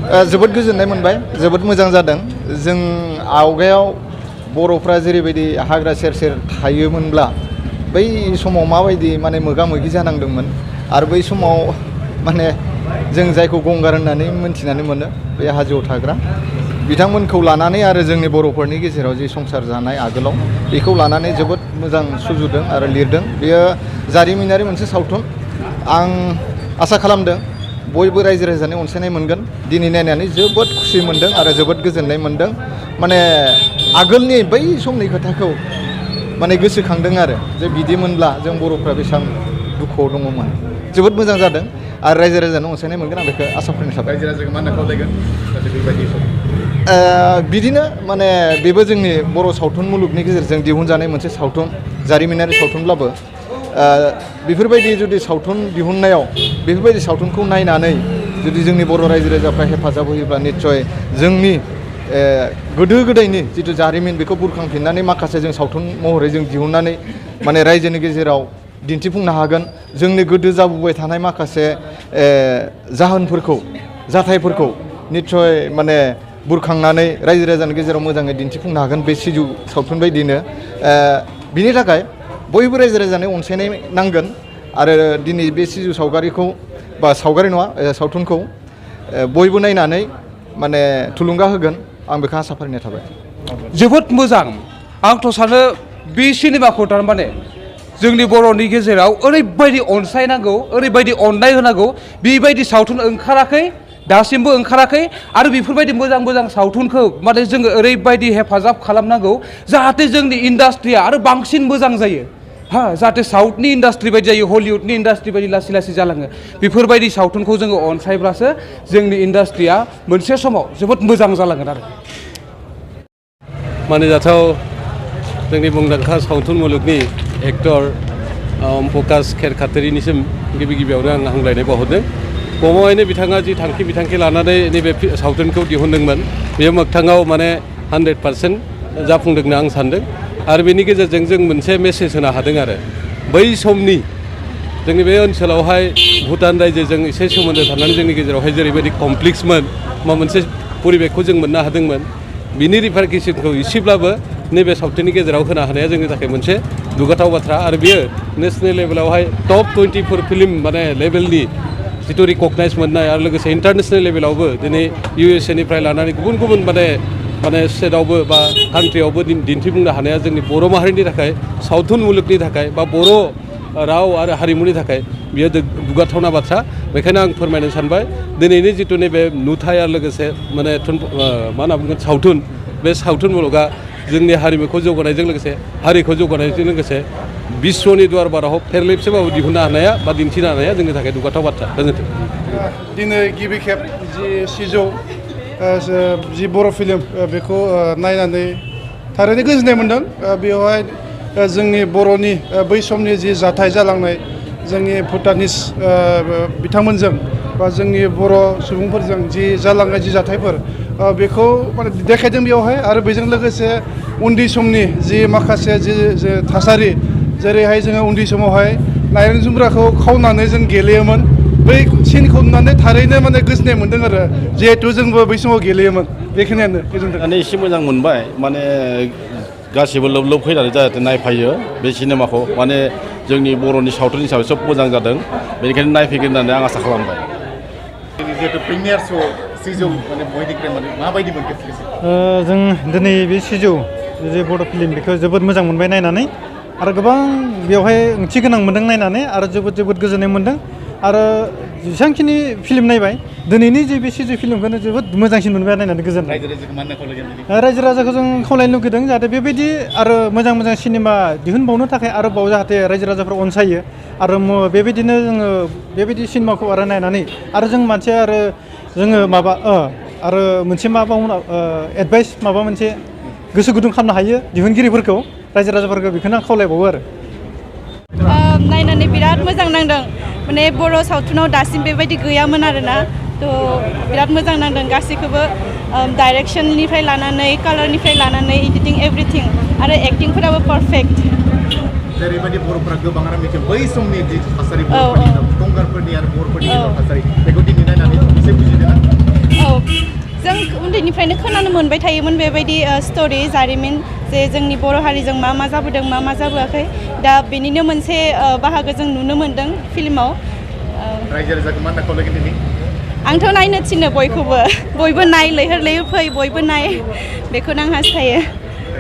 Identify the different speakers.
Speaker 1: जोबोद गोजोननाय मोनबाय जोबोद मोजां जादों जों आवगायाव बर'फ्रा जेरैबायदि हाग्रा सेर सेर थायोमोनब्ला बै समाव माबायदि माने मोगा मोगि जानांदोंमोन आरो बै समाव माने जों जायखौ गंगार होननानै मोनथिनानै मोनो बे हाजोआव थाग्रा बिथांमोनखौ लानानै आरो जोंनि बर'फोरनि गेजेराव जि संसार जानाय आगोलाव बेखौ लानानै जोबोद मोजां सुजुदों आरो लिरदों बेयो जारिमिनारि मोनसे सावथुन आं आसा खालामदों बयबो रायजो राजानि अनसायनाय मोनगोन दिनै नायनानै जोबोद खुसि मोनदों आरो जोबोद गोजोननाय मोनदों माने आगोलनि बै समनि खोथाखौ माने गोसोखांदों आरो जे बिदिमोनब्ला जों बर'फ्रा बेसेबां दुखुआव दङमोन जोबोद मोजां जादों आरो रायजो राजानि अनसायनाय मोनगोन आं बेखौ आसा खालामनाय थाबाय
Speaker 2: रायजो राजाखौ मा होनना खावलायगोन बेबायदि
Speaker 1: बिदिनो माने बेबो जोंनि बर' सावथुन मुलुगनि गेजेरजों दिहुनजानाय मोनसे सावथुन जारिमिनारि सावथुनब्लाबो बेफोरबायदि जुदि सावथुन दिहुननायाव बेफोरबायदि सावथुनखौ नायनानै जुदि जोंनि बर' रायजो राजाफ्रा हेफाजाब होयोब्ला निस्सय जोंनि गोदो गोदायनि जिथु जारिमिन बेखौ बुरखांफिननानै माखासे जों सावथुन महरै जों दिहुननानै माने रायजोनि गेजेराव दिन्थिफुंनो हागोन जोंनि गोदो जाबोबाय थानाय माखासे जाहोनफोरखौ जाथायफोरखौ निस्सय माने बुरखांनानै रायजो राजानि गेजेराव मोजाङै दिन्थिफुंनो हागोन बे सिजौ सावथुन बायदिनो बिनि थाखाय बयबो रायजो राजानि अनसायनाय नांगोन आरो दिनै बे सिजौ सावगारिखौ बा सावगारि नङा सावथुनखौ बयबो नायनानै माने थुलुंगा होगोन आं बेखौ आसा फारिनाय थाबाय
Speaker 3: जोबोद मोजां आंथ' सानो बे सिनेमाखौ थारमाने जोंनि बर'नि गेजेराव ओरैबायदि अनसायनांगौ ओरैबायदि अननाय होनांगौ बेबायदि सावथुन ओंखाराखै दासिमबो ओंखाराखै आरो बेफोरबायदि मोजां मोजां सावथुनखौ माने जोङो ओरैबायदि हेफाजाब खालामनांगौ जाहाथे जोंनि इन्डास्ट्रिया आरो बांसिन मोजां जायो जाहाथे साउथनि इन्डास्ट्रि बायदि जायो हलिउडनि इन्डास्ट्रि बायदि लासै लासै जालाङो बेफोरबायदि सावथुनखौ जोङो अनसायब्लासो जोंनि इन्डास्ट्रिया मोनसे समाव जोबोद मोजां जालांगोन आरो
Speaker 4: मानिजाथाव जोंनि मुंदांखा सावथुन मुलुगनि एक्टर ओम प्रकाश खेरखाथिरिनिसिम गिबि गिबियावनो आं हामलायनाय बावहरदों गमामायैनो बिथाङा जि थांखि बिथांखि लानानै नैबे सावथुनखौ दिहुनदोंमोन बेयो मोगथाङाव माने 100% जाफुंदों होनना आं सान्दों आरो बेनि गेजेरजों जों मोनसे मेसेज होनो हादों आरो बै समनि जोंनि बे ओनसोलावहाय भुटान रायजोजों एसे सोमोन्दो थानानै जोंनि गेजेरावहाय जेरैबायदि कमप्लेक्समोन मा मोनसे परिबेकखौ जों मोननो हादोंमोन बिनि रिफारकेसनखौ एसेब्लाबो नैबे सावथुननि गेजेराव होनो हानाया जोंनि थाखाय मोनसे दुगाथाव बाथ्रा आरो बियो नेसनेल लेभेलावहाय टप 24 फिल्म माने लेभेलनि जिथु रिकगनाइज मोननाय आरो लोगोसे इन्टारनेसनेल लेभेलावबो दिनै USA निफ्राय लानानै गुबुन गुबुन माने स्टेटआवबो बा कान्ट्रियावबो दिन्थिफुंनो हानाया जोंनि बर' माहारिनि थाखाय सावथुन मुलुगनि थाखाय बा बर' राव आरो हारिमुनि थाखाय बियो दुगाथावना बाथ्रा बेखायनो आं फोरमायनो सानबाय दिनैनि जिथु नैबे नुथाय आरो लोगोसे माने मा होनना बुंगोन सावथुन बे सावथुन मुलुगा जोंनि हारिमुखौ जौगानायजों लोगोसे हारिखौ जौगानायजों लोगोसे बिश्वनि दुवारबाराव फेरलेबसेबाबो दिहुननो हानाया बा दिन्थिनो हानाया जोंनि थाखाय दुगाथाव बाथ्रा गोजोन्थों
Speaker 5: दिनै गिबि खेब जि सिजौ जि बर' फिल्म बेखौ नायनानै थारैनो गोजोननाय मोन्दों बेवहाय जोंनि बर'नि बै समनि जि जाथाय जालांनाय जोंनि भुटानिस बिथांमोनजों बा जोंनि बर' सुबुंफोरजों जि जालांनाय जि जाथायफोर बेखौ माने देखायदों बेवहाय आरो बेजों लोगोसे उन्दै समनि जि माखासे जि थासारि जेरैहाय जोङो उन्दै समावहाय नारें जुमब्राखौ खावनानै जों गेलेयोमोन बै सिनखौ नुनानै थारैनो माने गोजोननाय मोन्दों आरो जिहेथु जोंबो बै समाव गेलेयोमोन बेखिनियानो गोजोन्थों
Speaker 6: माने एसे मोजां मोनबाय माने गासिबो लोब लोब फैनानै जाहाथे नायफायो बे सिनेमाखौ माने जोंनि बर'नि सावथुन हिसाबै सब मोजां जादों बेनिखायनो नायफैगोन होननानै आं आसा खालामबाय
Speaker 2: जिहेतु प्रिमियार श' सिजौ माने बयनिख्रुइ माने माबायदि मोनखो
Speaker 7: जों दिनै बे सिजौ जे बर' फिल्म बेखौ जोबोद मोजां मोनबाय नायनानै आरो गोबां बेवहाय ओंथि गोनां मोन्दों नायनानै आरो जोबोद गोजोननाय मोन्दों आरो जेसेबांखिनि फिल्म नायबाय दिनैनि जे बे सिजौ फिल्मखौनो जोबोद मोजांसिन मोनबाय नायनानै गोजोननाय रायजो राजाखौ जों खावलायनो लुगैदों जाहाथे बेबायदि आरो मोजां मोजां सिनेमा दिहुनबावनो थाखाय आरोबाव जाहाथे रायजो राजाफ्रा अनसायो आरो बेबायदिनो जोङो बेबायदि सिनेमाखौ आरो नायनानै आरो जों मानसिया आरो जोङो माबा आरो मोनसे माबा एडभाइस माबा मोनसे गोसो गुदुं खालामनो हायो दिहुनगिरिफोरखौ रायजो राजाफोरखौ बेखौनो आं खावलायबावो आरो
Speaker 8: नायनानै बिराद मोजां नांदों माने बर' सावथुनाव दासिम बेबायदि गैयामोन आरोना थ' बिराद मोजां नांदों गासैखौबो डाइरेक्सननिफ्राय लानानै कालारनिफ्राय लानानै एडिटिं एभरिथिं आरो एक्टिंफोराबो पारफेक्ट
Speaker 2: जेरैबायदि बर'फोरा गोबाङानो मिथियो बै समनि जि थासारि गंगारफोरनि आरो बर'फोरनि थासारि बेखौ दिनै नायनानै एसे बुजिदों
Speaker 8: औ जों उन्दैनिफ्रायनो खोनानो मोनबाय थायोमोन बेबायदि स्ट'रि जारिमिन जे जोंनि बर' हारिजों मा मा जाबोदों मा मा जाबोआखै दा बेनिनो मोनसे बाहागो जों नुनो मोन्दों फिल्माव
Speaker 2: रायजो राजाखौ मा होनना खावलायगोन दिनै
Speaker 8: आंथ' नायनो थिनो बयखौबो बयबो नाय लैहोर लैहोर फै बयबो नाय बेखौनो आं हास्थायो